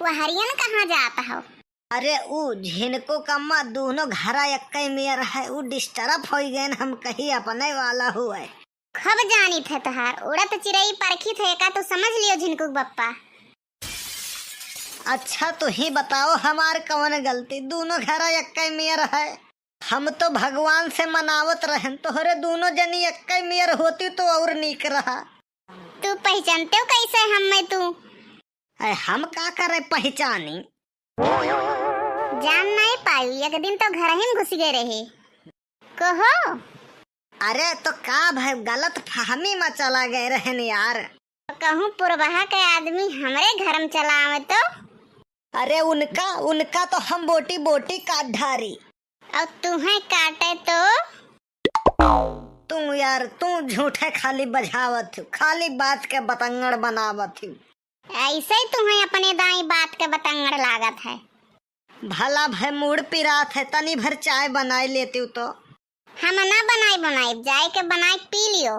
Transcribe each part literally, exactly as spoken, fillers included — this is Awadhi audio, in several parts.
वहरियन कहाँ जात हो? अरे ऊ झिनकू कम्मा दूनो घरा एक्कै मेर है, ऊ disturb होइ गएन, हम कही अपने वाला हुए। खूब जानित है तोहार, उड़त चिरई परखित है, एका तू समझ लियो झिनकू के बप्पा। अच्छा, तुही बताओ, हमार कवन गलती? दूनो घरा एक्कै मेर है। हम तो भगवान से मनावत रहन, तोहरे दूनो जनी एक्कै मेर होती तो और नीक रहा। तू पहिचानतेउ कैसे हम्मै तू? अरे, हम का करे पहिचानी? जान नाहीं पाई, एक दिन तो घरहिम घुसि गए रहे। कहो। अरे, तो का भए, गलत फहमी मा चला गए रहन यार। कहूँ पुरबहा के आदमी हमरे घर मा चला आवे तो? अरे उनका, उनका तो हम बोटी बोटी काट ढारी। अउ तुहैं काटे तो? तू यार, तू झूठे खाली बझावत हो, खाली बात के बतंगड़ बनावत हो। ऐसे ही तुहैं अपने दाई बात के बतंगड़ लागत है। भला भए मूड़ पिरात है, तनी भर चाय बनाए लेतिउ तो। हम ना बनाई बनाई, जाए के बनाए पी लियो।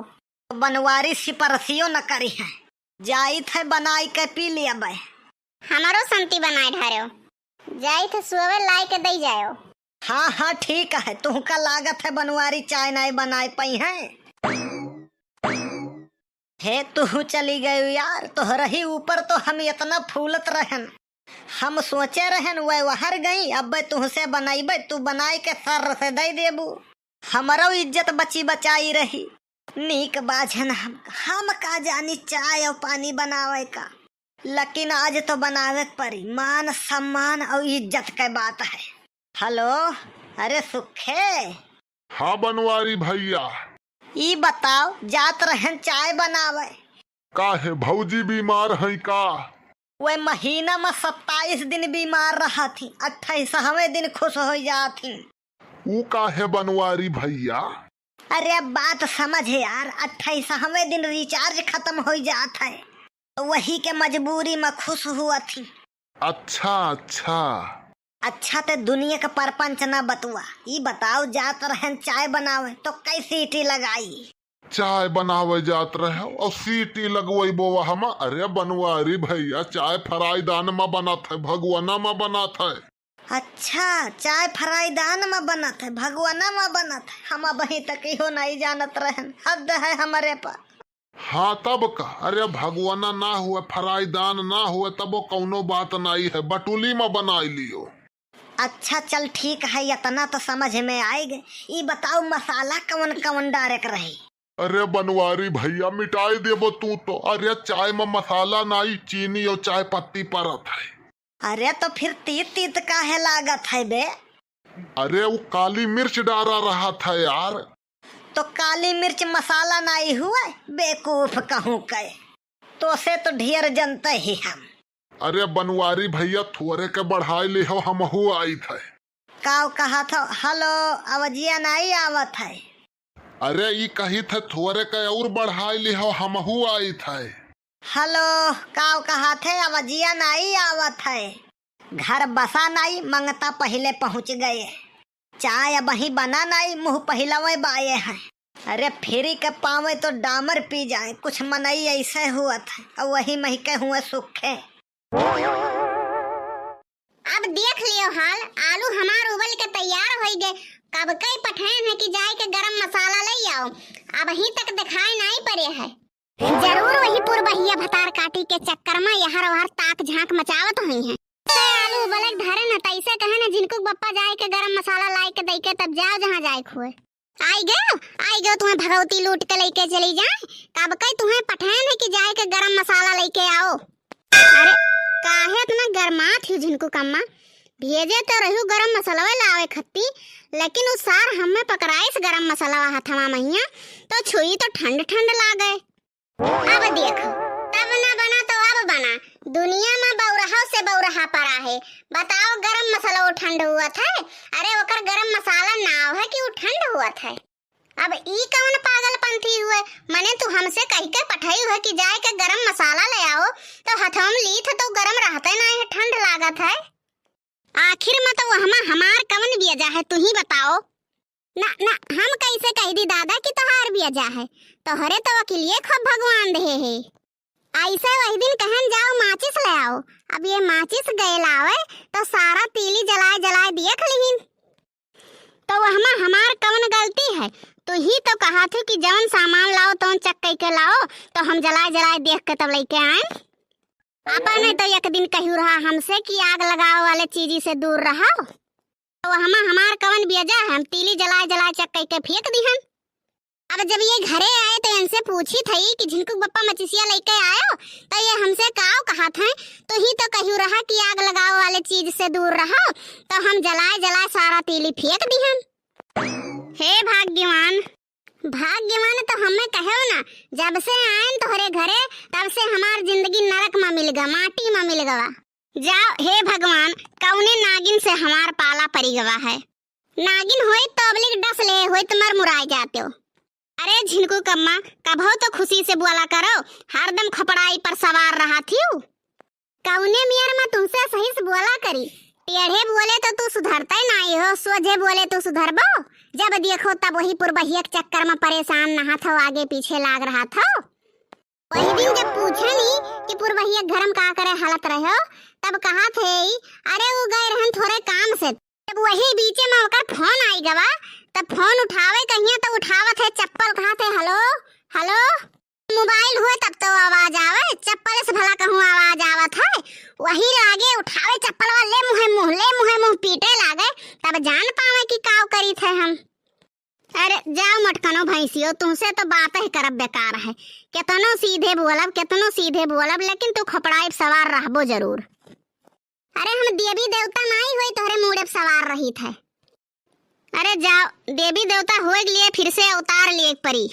बनवारी सिपरसियो न करिहैं। जाइत है बनाई के पी लियबै। हमरो संती बनाए ढारेउ। जाइत है सुअवे लाए के दई जाएउ। हाँ, हाँ, ठीक है। तुहका लागत है बनवारी चाय नाई बनाए पइहैं। हे, तुहू चली गयू यार, तोहरही ऊपर तो हम एतना फूलत रहन। हम सोचे रहन वै वहर गई, अब्बै तुहसे बनइबै, तू बनाए के सर से दइ देबू। हमरौ इज्जत बची बचाई रही। नीक बाझन हम, हम का जानी चाय अउ पानी बनावै का। लेकिन आज तो बनावै के परी, मान सम्मान अउ इज्जत के बात है। हेलो, अरे सुखे। हाँ बनवारी भइया। ई बताओ, जात रहन चाय बनावै। काहे भौजी बीमार हैं का? वै महीना मा सत्ताईस दिन बीमार रहत ही, अट्ठाईसवें दिन खुश होइ जात ही। ऊ काहे बनवारी भइया? अरे अब बात समझ यार, अट्ठाईसवें दिन recharge खतम होइ जात है, तो वही के मजबूरी मा खुश हुअत ही। अच्छा, अच्छा। अच्छा, ते दुनिया का परपंच ना बतुआ, ई बताओ, जात रहन चाय बनावै तो कै सीटी लगाई? चाय बनावै जात रहे अउ सीटी लगवइबो वहमा? अरे बनवारी भइया, चाय फराईदान मा बनत है, भगवना मा बनत है। अच्छा, चाय फराईदान मा बनत है, भगवना मा बनत है। हम अबहीं तक इहो नाई जानत रहन, हद है हमरे पर। हाँ तब का, अरे भगवना ना हुए, फराईदान ना हुए, तबो कौनो बात नाई है, बटुली मा बनाई लियो। अच्छा चल ठीक है, एतना तो समझ में आइगे। ई बताओ मसाला कवन कवन डारे के रही? अरे बनवारी भइया, मिटाई देबो तू तो। अरे चाय मा मसाला नाई, चीनी अउ चाय पत्ती परत है। अरे तो फिर तीत तीत काहे लागत है बे? अरे ऊ काली मिर्च डारा रहत है यार। तो काली मिर्च मसाला नाई हुए, बेकूफ कहूँ के। तोसे तो ढेर जनते ही हम। अरे बनवारी भइया, थोरे के बढ़ाई लिहो, हमहू आइत है। काव कहत हो? हेलो, अवजिया नाई आवत है। अरे ई कहित है थोरे के अउर बढ़ाई लिहो, हमहू आइत है। हेलो, काव कहत है? अवजिया नाई आवत है। घर बसा नाई, मंगता पहिले पहुँच गए। चाय अबहीं बना नाई, मुँह पहिलवे बाए हैं। अरे फ्री के पावे तो डामर पी जाए, कुछ मनई ऐसे हुअत है, अउ वही महिके हुए सुखे। अब देख लियो हाल, आलू हमार उबल के तैयार होई गए। कब कई पठाएन है कि जाए के गरम मसाला ले आओ, अबहीं तक दिखाई नाई पड़े है। जरूर वही पुरबहिया भतार काटी के चक्कर मा यहर वहर ताक झांक मचावत होइहैं। ते आलू उबलक धरे न, तैसे कहे न, झिनकू के बप्पा जाए के गरम मसाला लाए के दई के तब जाओ जहाँ जाए के हुए। आई गयो, आई गयो, तुम्हें भगवती लूट के लेके चली जाए। कब कई तुम्हें पठाएन है कि जाए के गरम मसाला लेके आओ। अरे, काहे इतना गरमात ही झिनकू कम्मा? भेजे तो रहू गरम मसाला लावे खत्ती, लेकिन उ सार हमें पकड़ाइस गरम मसाला हथवा महिया, तो छुई तो ठंड ठंड लागे। अब देखो, तब ना बना तो अब बना, दुनिया मा बौरहा से बौरहा परा है। बताओ, गरम मसाला वो ठंड हुअत है? अरे, ओकर गरम मसाला नाव है कि वो ठंड हुअत है। अब ई कवन पागलपंथी हुए? मने तू हमसे कहि के पठाई हुए कि जाए के गरम मसाला ले आओ, तो हथवा मा लीत तो गरम रहते ना है, ठंड लागत है। आखिर मा तो वहमा हमार कवन बियजा है, तू ही बताओ। ना, ना, हम कैसे कहि दी दादा कि तोहार बियजा है? तोहरे तो वकीलिए खूब भगवान देहे है। ऐसे वही दिन कहन जाओ माचिस ले आओ। अब ये माचिस गए लावे तो सारा तीली जलाए जलाए देख लिहिन। तो वहमा हमार कवन गलती है? तू ही तो कहा थी कि जवन सामान लाओ तवन चेक कइके लाओ, तो हम जलाए जलाए देख के तब लइके आए। आपा नहीं तो एक दिन कहू रहा हमसे कि आग लगाओ वाले चीजी से दूर रहो। तो वहमा हमार कवन बेजा है, हम तीली जलाए जलाए चेक कइके फेंक दिहन। अब जब ये घरे आए तो इनसे पूछी थई कि झिनकू बप्पा मचिसिया लइके आयो, तो ये हमसे काव कहा थे, तू ही तो कहू रहा कि आग लगाओ वाले चीज से दूर रहो, तो हम जलाए जलाए सारा तीली फेंक दिहन। हे भाग्यवान, भाग्यवान तो हमें कहो ना, जब से आयन तोहरे घरे तब से हमार जिंदगी नरक में मिल गवा, माटी में मिल गवा। जाओ हे भगवान, कौने नागिन से हमार पाला परी गवा है। नागिन होइत तो अबलिक डस ले होइत, मर मुराय जात्यो। अरे झिनकू कम्मा, कभौ तो खुशी से बोला करो, हरदम खपड़ाई पर सवार रहा थिउ। कौने मियर मा तुमसे सही से बोला करी, टेढ़े बोले तो तू सुधरते नाई हो, सोझे बोले तू सुधरबो। जब देखो तब वही पुरबहिया के चक्कर मा परेशान नहात हो, आगे पीछे लाग रहा थो। वही दिन जब पूछे नी कि पुरबहिया घर मा का करे हालत रहो, तब कहा थे, अरे वो गए रहन थोड़े काम से। जब वही बीचे मा ओकर फोन आई गवा, तब फोन उठावे कहिया तो उठावत है चप्पल, कहा थे, हेलो, हेलो। मोबाइल हुए तब तो आवाज आवे, चप्पल से भला कहूँ आवाज आवत है। वही लागे उठावे चप्पलवा, ले मुँहे मुँह, ले मुँहे मुँह पीटे लागे, तब जान पावे कि काव करी थे हम। अरे जाओ मटकनो भैंसियो, तुमसे तो बात ही करब बेकार है। केतनो सीधे बोलब, केतनो सीधे बोलब, लेकिन तू खपड़ाई सवार रहबो जरूर। अरे हम देवी देवता नाई होई तोहरे मूड़े पे सवार रही थे। अरे जाओ, देवी देवता होए के लिए फिर से अवतार लिए के परी।